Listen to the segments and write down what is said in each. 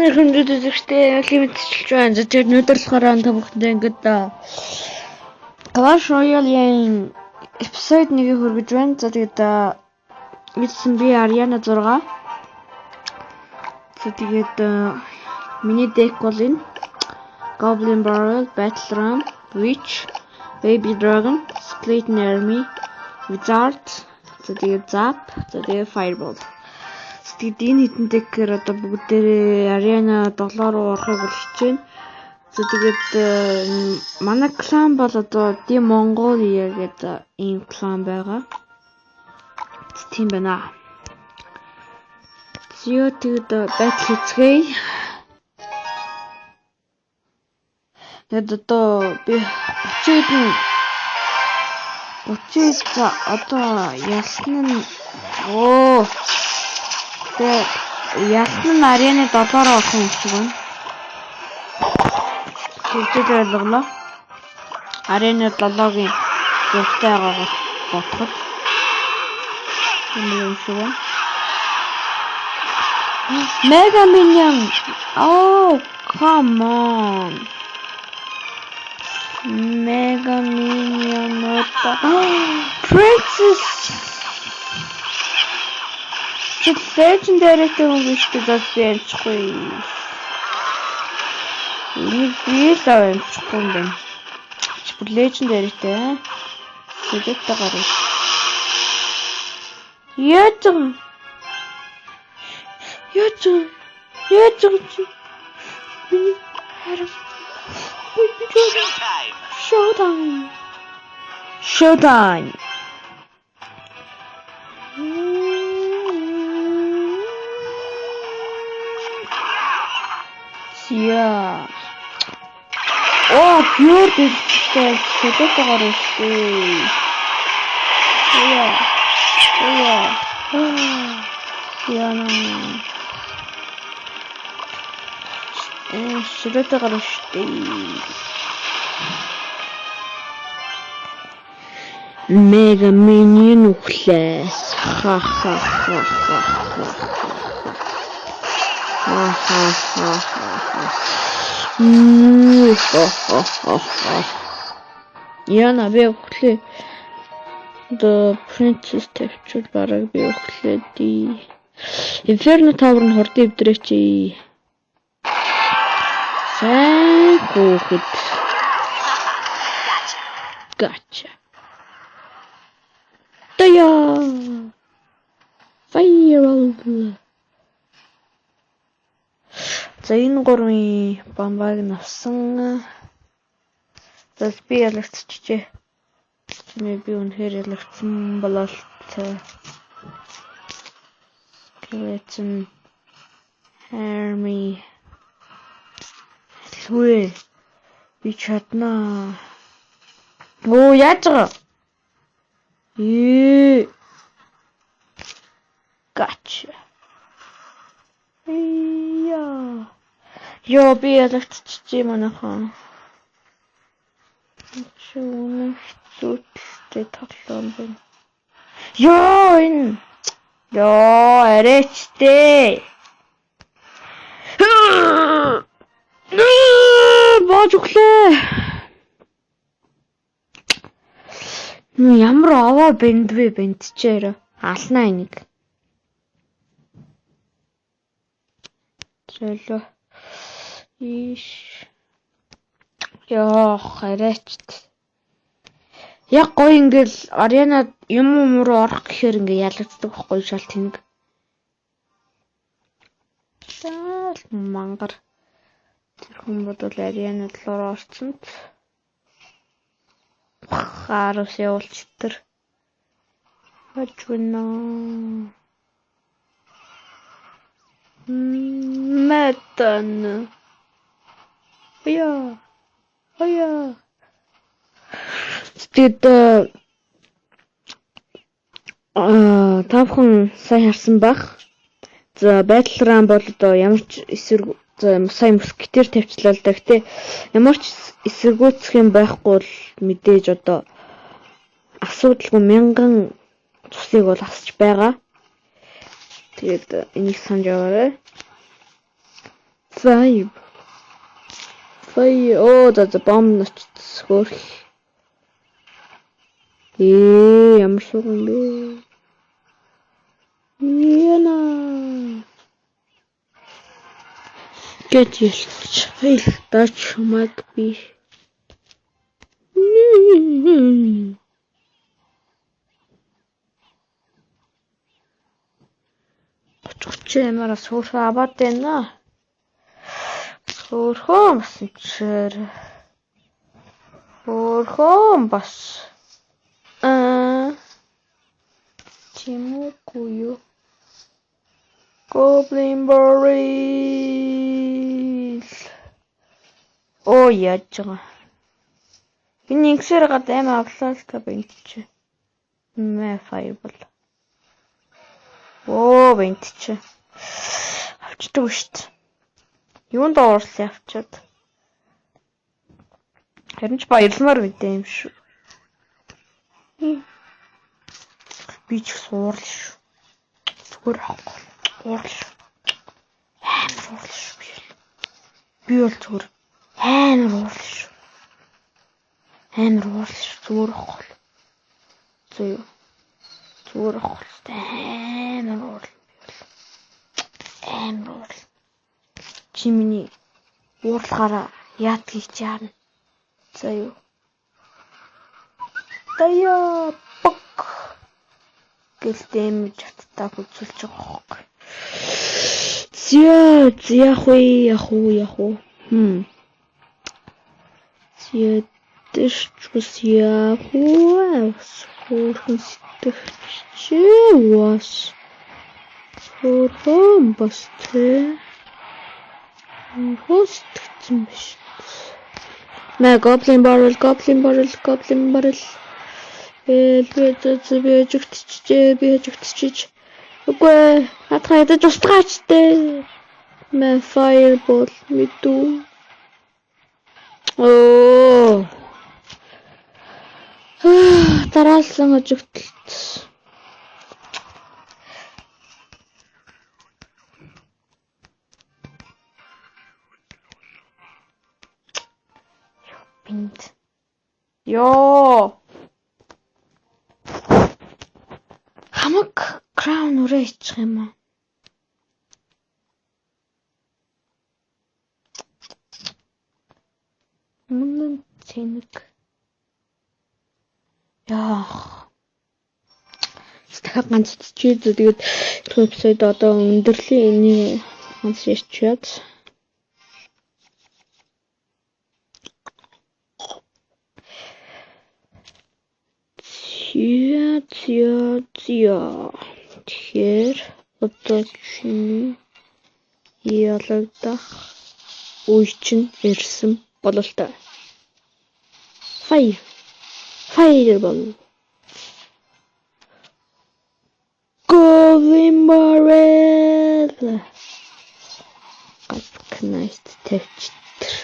Сайн хүндэт үзэгчдээ лимитчилж байна. За тэгээд өнөөдөр болохоор та бүхэндээ ингээд Clash Royale-ийн episode 1-ийг хүргэж байна. За тэгээд мэдсэн би Ariana 6. За тэгээд миний deck бол энэ Goblin Barrel, Battle Ram, Witch, Baby Dragon, Skeleton Army, Wizard, за тэгээд Zap, за тэгээд Fireball. Тэгээд энэ хэдэн deck-ээр одоо бүгдээрээ Arena 7 руу орохыг бол хичээнэ. За тэгээд манай clan бол одоо The Mongolia гэдэг ийм clan байгаа. Тийм байна. Зөө тэгээд battle хийцгээе. Тэгээд одоо би 30 хэдэн 30 за одоо ялсан нь оо тэгээ ялсан нь Арена 7-оор орох юм шиг байна. Тэгж ойлголоо. Арена 7-гийн зургтай байгаагаар бодоход юм шиг байна. Mega Minion. Oh, come on. Mega Minion. Princess. Чи Legendary-тэй хүн биш үү? За би амжихгүй. Энийг би л амжихгүй юм байна. Чи бүр Legendary-тэй. Тэгээд гарна. Яаж юм? Яаж юм? Яаж юм чи? Миний харин. Showtime. Showtime. Яа. Оо, pure дэлгтэй шүлээтэйгээр өстэй. Яа. Яа. Яа. Шүлээтэйгээр өстэй. Mega Minion үхлээ. Ха ха ха ха ха. Ха ха ха ха. Ха ха. Яна би үхлээ. The Princess тавьчвал бараг би үхлээ дээ. Inferno Tower нь хурдан эвдрээч. Сайн хүүхэд. Gotcha. Тая. Fireball. За энэ гурвын бомбаг нь авсан. За би ялагдчихжээ. Би үнэхээр ялагдсан бололтой. Skeleton Army. Лүэ. Би чаднаа. Оо яаж байгаа? Ээ. Gotcha. Яа. Йоо би ялагдчихжээ манайхан. Чи үнэн хэцүүтэй тоглоом байна. Йоо энэ. Йоо арайчтэй. Боож өглөө. Ямар овоо бэнд вэ бэндчээр алнаа энийг. Зөөлөө. Иш. Йоо, арайчт. Яг гоё ингээл Арена юм юм руу орох гэхээр ингээ ялагддаг байхгүй шал тэнэг. Заал мангар. Тэр хүн бодвол Арена талаар орсон. Хараас явуулчтар. Хаж гэнэ. Мэтэн. Яа. Яа. Тэгээд та бүхэн сайн харсан байх. За Battle Ram бол одоо ямар ч эсэрг сая мускетер тавьчлаа л да. Гэтэ ямар ч эсэргүүцэх юм байхгүй бол мэдээж одоо асуудалгүй мянган цусыг бол асч байгаа. Тэгээд энийг санаж яваарай. Fire. Fire. Оо за бомб ночц хөөх. Ямар шугам юм бэ? Яна. Гэж ялч. Баярлалаа чамайг би. Гоч ямаараас хөөрхөн аваад байна. Хөөрхөн бас чээр. Хөөрхөн бас. Тийм үгүй юу? Goblin Barrel. Оо яаж байгаа. Энэ ингэсээр гад аим авлаа л та бэнт чи. Мэ fireball. Оо бэнт чи. Авчдаг шүү дээ. Юунд уурлаа авчиад. Харин ч баярламар мэдээ юм шүү. Би ч их уурал шүү. Зүгээр аахгүй. Уурал шүү. Амар уурал шүү би бол. Би бол зүгээр амар уурал шүү. Амар уурал шүү. Зүгээр аахгүй. Зөө юу. Зүгээр аахгүй. Амар уурал би бол. Амар уурал. Чи миний уурлахаараа яадгийг чи харна. За юу. Таяа пок гэл дэмэж хаттаа үзүүлж байгаа байхгүй. Зя яах вэ? Яах уу? Яах уу? Зя дэш бас яах уу? Хөөрхөн сэтгэгч бас хөөрхөн бас тэ хөөрхөн сэтгэгдсэн биш. Мэ goblin barrel goblin barrel goblin barrel. Би хожигдчихжээ, би хожигдчихэж. Үгүй наадхаа ядаж устгаач дээ. Мэ fireball мэдүү. Оо. Дараалсан хожигдолт. Бинт. Йоо. Хамаг crown өрөө ичих юм уу? Өмнө цэнэг. Яах. Дахиад ганц цэцчээ. Тэгээд эпизод одоо өндөрлөлийн энийг ганц ярьчаад. Зя. Тэгэхээр одоо чиний ялагдах үе чинь ирсэн бололтой. Fire. Fireball. Goblin Barrel. Ганц Knight тавьчихтар.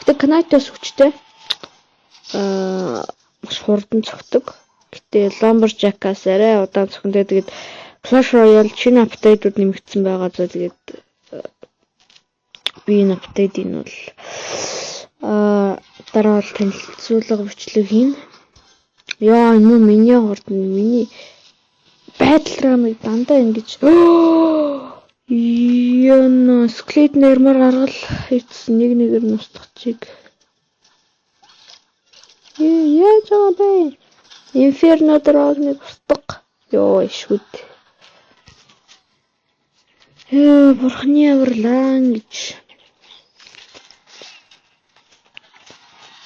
Гэтэ Knight-аас хүчтэй. Маш хурдан цогтөг. Гэтэ Lumberjack-аас арай удаан цохиндээ. Тэгээд Clash Royale шинэ апдейтууд нэмэгдсэн байгаа. За тэгээд би энэ апдейтыг нь бол дараа бол танилцуулга бичлэг хийнэ. Яа, энэ миний хурд миний байдларамыг дандаа ингэж яна скелет нэрмэр гаргал эцэс нэг нэгээр нь устгах чиг. Яаж байгаа бэ? Inferno Dragon-ыг устгах. Йоо, шүд. Бурхны аварлаа гэж.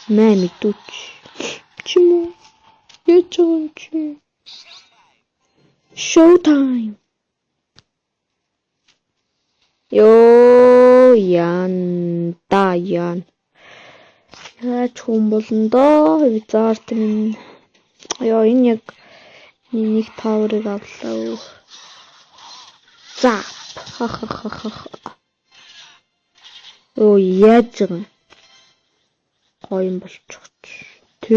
Мэ мэдүүч. Чи юм уу? Яаж байгаа юм чи? Showtime. Йоо, ян та ян. Яаж хүн болно доо? Wizard минь. Йоо, энэ яг нэг таврыг авлаа. Зап. Ха. Оо, яаж байгаа юм? Гоё юм болчих чи. Тэ.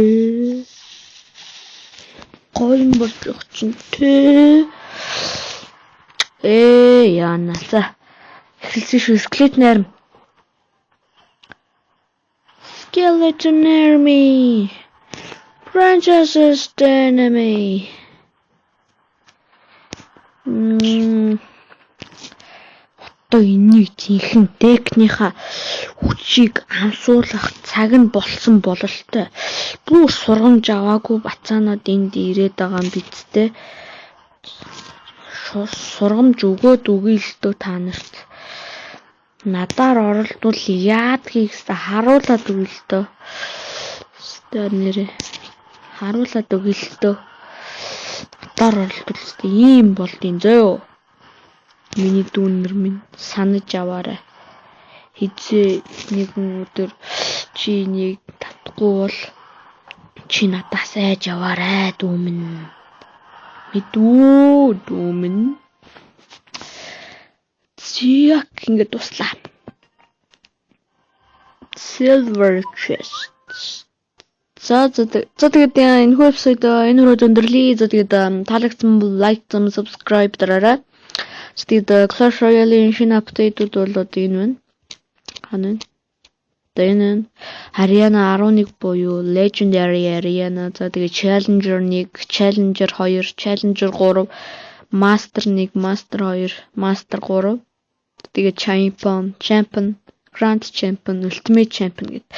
Гоё юм болчих чинь тэ. Яана. За. Эхэлсэн шүү. Скелет найрам. Skeleton Army. Princess Enemy. Одоо энийг жинхэнэ deck нийхаа хүчийг амсуулах цаг нь болсон бололтой. Бүр сургамж аваагүй бацаанууд энд ирээд байгаа юм биз дээ. Сургамж өгөөд өгье л дөө та нарт. Надаар оролдвол яадгийг харуулад өгье л дөө. Өстой нэрээ харуулад өгье л дөө. Надаар оролдвол өстой ийм болдیں۔ Зөө. Миний дүүнер минь санаж аваарай. Хэзээ нэгэн өдөр чи энийг татахгүй бол чи надаас айж аваарай, дүү минь. Мэдүү, дүү минь. Яг ингээд дуслаа. Silver chest. За, тэгээд энэ episode энэ хүрээд өндөрлөе. За, тэгээд таалагдсан бол like, subscribe дараарай. Тэгээд Clash Royale-ийн шинэ update ууд бол одоо энэ байна. Хана вэ? Одоо энэ Arena 11 буюу Legendary Arena. За, тэгээд Challenger 1, Challenger 2, Challenger 3, Master 1, Master 2, Master 3. Тэгээд Champion, Champion, Grand Champion, Ultimate Champion гэдэг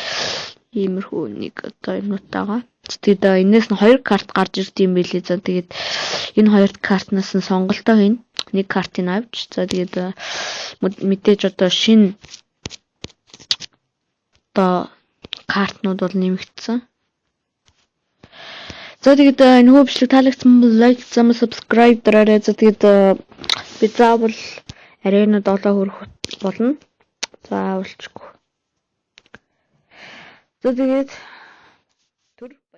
иймэрхүү нэг одоо юмнуудтайгаа. Тэгээд энэс нь хоёр карт гарч ирд юм билээ. За, тэгээд энэ хоёр картнаас нь сонголтоо хийнэ. Нэг картыг авч, за, тэгээд мэдээж одоо шинэ одоо картнууд бол нэмэгдсэн. За, тэгээд энэ хүү бичлэг таалагдсан бол like, subscribe дараарай. За, тэгээд би заавал arena 7 хүрэх болно. Заавалчгүй. За, тэгээд